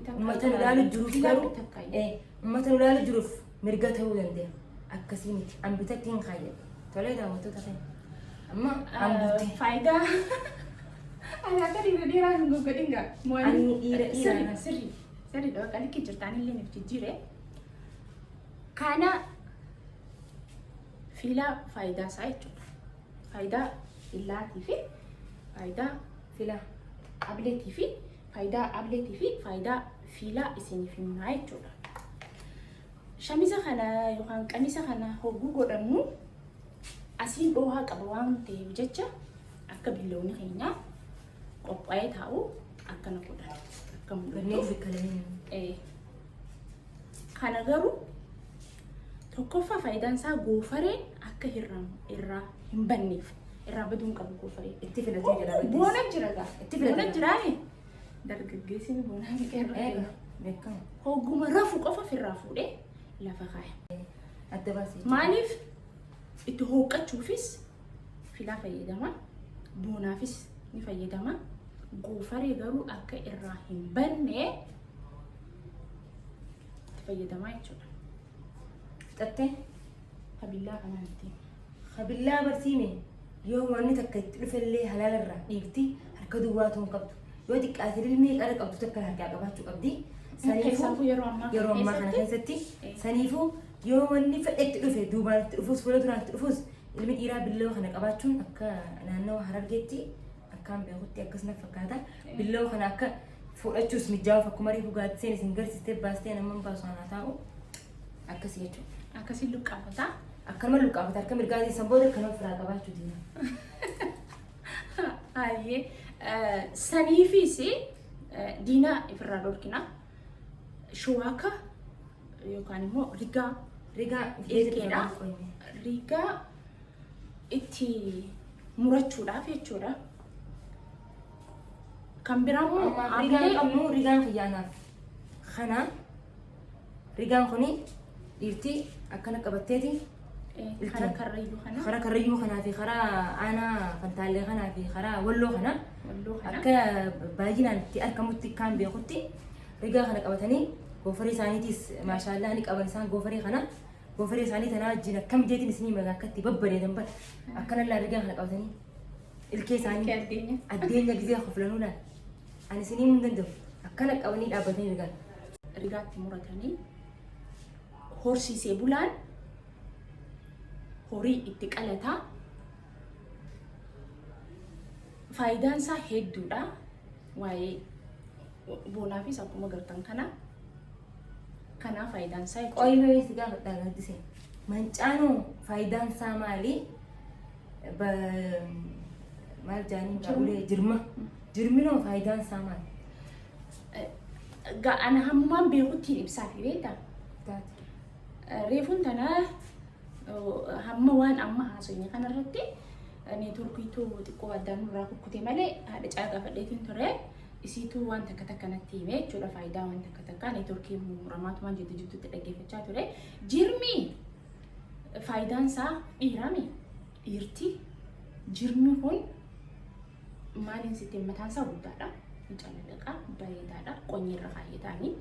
Uummata nu laalu jiruuf garuu uummata nu laalu jiruuf mirga ta'uu danda'a. Akkasii miti. An bitatti hin kaayyadhe. Tolee daawwattoota keenya. Amma an buute. Faayidaa. Ani akka dhiira dhiiraa hin goggodhin gaa. Ani dhiira dhiiraa. Sirri sirri sirri dha bakka likki jirtaan illee nuuf jijjiire. Kana fiilaa faayidaa isaa jechuudha. Faayidaa billaatii fi faayidaa Filaa. ableetii fi faayidaa ableetii fi faayidaa fiilaa isiniif himnaa jechuudha. Shamiza kana yookaan qamisa kana hogguu godhannu asiin dhoohaa qaba waan ta'eef jecha akka billoonni keenya qophaa'ee taa'u akkana godhan akka Ganneen mul'atuuf. bikka lameen. Kana garuu tokkoffaa faayidaan isaa goofareen akka irraa hin banneef irraa baduu hin qabu goofareen. Itti filatee jira baddees. Boona jira gaa. Itti filatee Boona jira. jiraani. Dargaggeessi boonaa qeerroo. Eega beekama. Hogguma rafu qofa firraa fuudhee lafa kaaya. Adda baasee. jechuudha. Maaliif itti hooqqachuufis filaa fayyadama. Boonaafis ni fayyadama. Goofaree garuu akka irraa hin banne itti fayyadamaa jechuudha. Fixattee? Kabillaa kanaan ittiin. Kabillaa barsiime yoo wanni takka itti dhufellee halaala irraa dhiifti harka duwwaa ta'uu hin qabdu. Yoo xiqqaate ilmee qara qabdu takka harkaa qabaachuu qabdi. Keessaafu yeroo ammaa kana yeroo ammaa kana keessatti keessatti saniifuu yoo wanni fedhe itti dhufe duubaan itti dhufus fuula duraan itti dhufus ilmi dhiiraa billoo kana qabaachuun akka naannawa Harargeetti akkaan beekutti akkas na fakkaata. Billoo kana akka fudhachuus mijaa'uuf akkuma reefu gaaddiseen isin garsiistee baastee nama baasu anaa taa'u akkasii jechuudha. Akkasiin luqqaafataa. Akkanuma luqqaafata harka mirgaatiin san booda akkanuma firaa qabaachuu diina. Hayyee saniifis diina ifirraa dhorkina. Shuwaaka yookaan immoo rigaa Rigaa ilkeedha. Rigaa itti murachuudhaaf jechuudha. Kan biraa immoo Rigaan ablee qabnu rigaan kiyyaanaaf. Kana rigaan kuni dhiirti akkana qabatteeti karaa karrayyuu kana karaa karrayyuu kanaa fi karaa aanaa fantaallee kanaa fi karaa walloo kana walloo kana akka baay'inaan itti argamutti kaan beekutti rigaa kana qabatanii goofaree isaaniitiis maashaallaa ni qaban isaan goofaree kana goofaree isaanii tanaa wajjin akkam jeetiin isinii magaa akka itti babbareedan bara akkana laa rigaa kana qabatanii ilkee isaanii ilkee addeenya. Addeenya gizee koflanuu laal ani isinii himuu hin danda'u akkana qabanii dhaabbatanii rigaan. Rigaatti muratanii horsiisee bulaan horii itti qalataa faayidaan isaa hedduudha. Waa'ee boonaafis akkuma gartan kana kanaa faayidaan isaa jechuudha. Qoyi mee si gaafadhaa gaaddisee. Mancaanoo faayidaan isaa maali? Maal jaaniin ulee jirma. Jirminoo faayidaan isaa maali? Ga ana hammaan beekuttiin ibsaafi beektaa? Taate. Reefuun tana hamma waan amma haasofne kanarratti neetworkiitu xiqqoo addaan nurraa kukkute malee haadha caa gaafadheetiin ture. Isiitu waan takka takka natti hime jechuudha faayidaa waan takka takka neetworkii muramaatumaan jiddu jidduutti dhaggeeffachaa ture. Jirmi faayidaan isaa dhiirami dhiirti jirmi kun maaliin sitti mataan isaa guddaadha. Ni calalaqa bareedaadha qonyii irra kaayyataanii.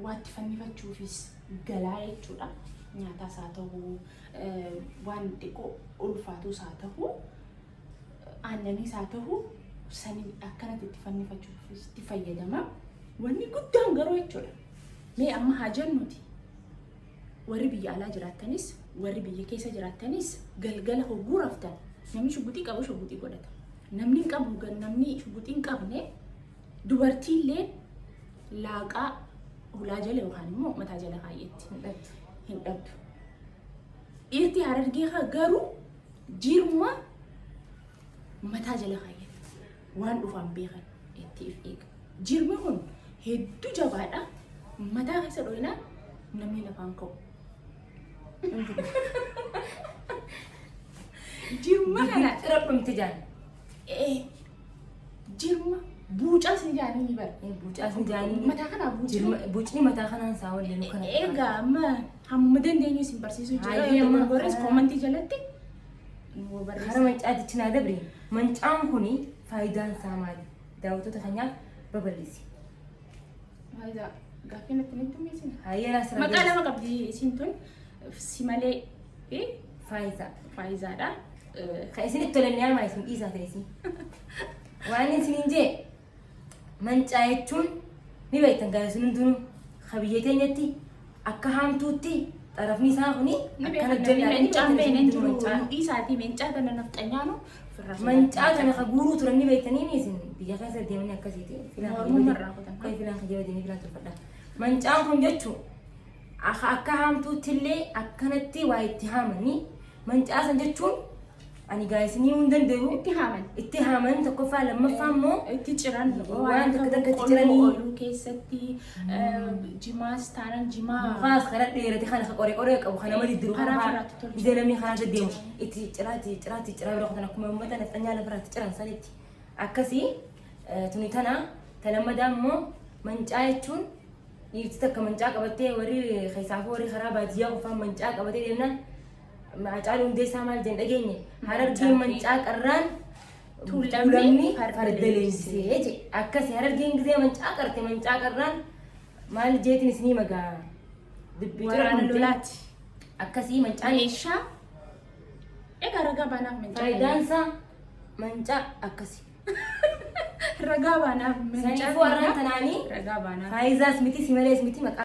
Waatti fannifachuufis galaa jechuudha. Nyaataas haa ta'u waan xiqqoo ulfaatus haa ta'u aannaniis haa ta'u sanii akkanatti itti fannifachuufis itti fayyadama. Wanni guddaan garuu jechuudha. Mee amma haa jennuti warri biyya alaa jiraattanis warri biyya keessa jiraattanis galgala hogguu raftan namni shugguxii qabu shugguxii godhata. Namni hin qabu namni shugguxii hin qabne dubartiillee laaqaa hulaa jala yookaan immoo mataa jala kaayyetti Hin dhabdu. Hin dhabdu. Dhiirti Harargee haa garuu jirma mataa jala kaayyetti waan dhufaan beekan itti if eega. Jirmi kun hedduu jabaadha. Mataa keessa dhoyinaan namni lafaan ka'u. Jirma kana Cira dhumti jaan. Jirma buucaas ni jaanii ni bara. Buucaas ni jaanii. Mataa kanaa buucni. Jirma buucni mataa kanaan isaa wallee nu kana. Egaa amma hamma dandeenyu isin barsiisuu jira. Hayyee Yoo amma dogoggorres koomantii jalatti nu Kara barreessa. mancaatichi naa dabri. Mancaan kuni faayidaan isaa maali? Daawwattoota keenyaaf Babal'isi. Faayidaa gaaffii natti nitti miisina. Hayyana sira. Maqaa lama qabdi isiin tun, si malee fi Faayidaa. Faayizaadha. Kan isinitti tolan yaamaa, isin dhiisaa ta'e isin. Waan isiniin jee, mancaa jechuun ni beektan gaa isin hundinuu, ka biyya teenyatti akka haamtuutti xarafni isaa kuni Ni akkana beekan, jal'aadha. Ni mencaan beektan isin beeknan hundinuu jiru. mancaa. Dhiisaatii mencaa tana nafxanyaanu ofirraa. Mancaa kana ka guuruu turan ni beektanii isin, biyya keessa deemanii akkasiiti. Filaan Mormummaa irraa kutan. Qoy, filaan kijaba deemee filaan tolfadha. Mancaan kun jechuun akka haamtuutti illee akkanatti waa itti haamanii, mancaa san jechuun ani gaa isinii hin danda'u. Itti haaman. Itti haaman tokkoffaa, lammaffaa immoo itti ciran. Waan takka takka itti ciranii. Ooluu keessatti jimaas taanan jimaa. Mukaas karaa dheerate kana ka qoree qoree qabu, kana nama diddiru Karaa kana firaatti tolcha. Ija namni karaa deddeemu itti ciraa, itti ciraa, itti ciraa bira kutan, akkuma uummata nafxanyaa lafarratti ciran sanitti akkasii. Tuni tana talammadaa immoo mancaa jechuun dhiirti takka mancaa qabattee, warri keessaafuu warri karaa baadiyyaa qofaan mancaa qabatee deemnaan, Haacaaluu Hundeessaa maal jedhan dhageenye? Harargeen mancaa qarraan Tuulamni farda farda leenjisee jedhe. Akkasii Harargeen gisee mancaa qarte, mancaa qarraan maal jeetiin isinii magaa dubbii cira Waraana dhumte. lolaati. Akkasii mancaan Meeshaa egaa ragaa baanaaf mancaa. Faayidaan isaa mancaa akkasii. Ragaa baanaaf mancaa. Saniifuu har'aan tanaanii Ragaa baanaaf. Faayizaas miti, si malees miti maqaa.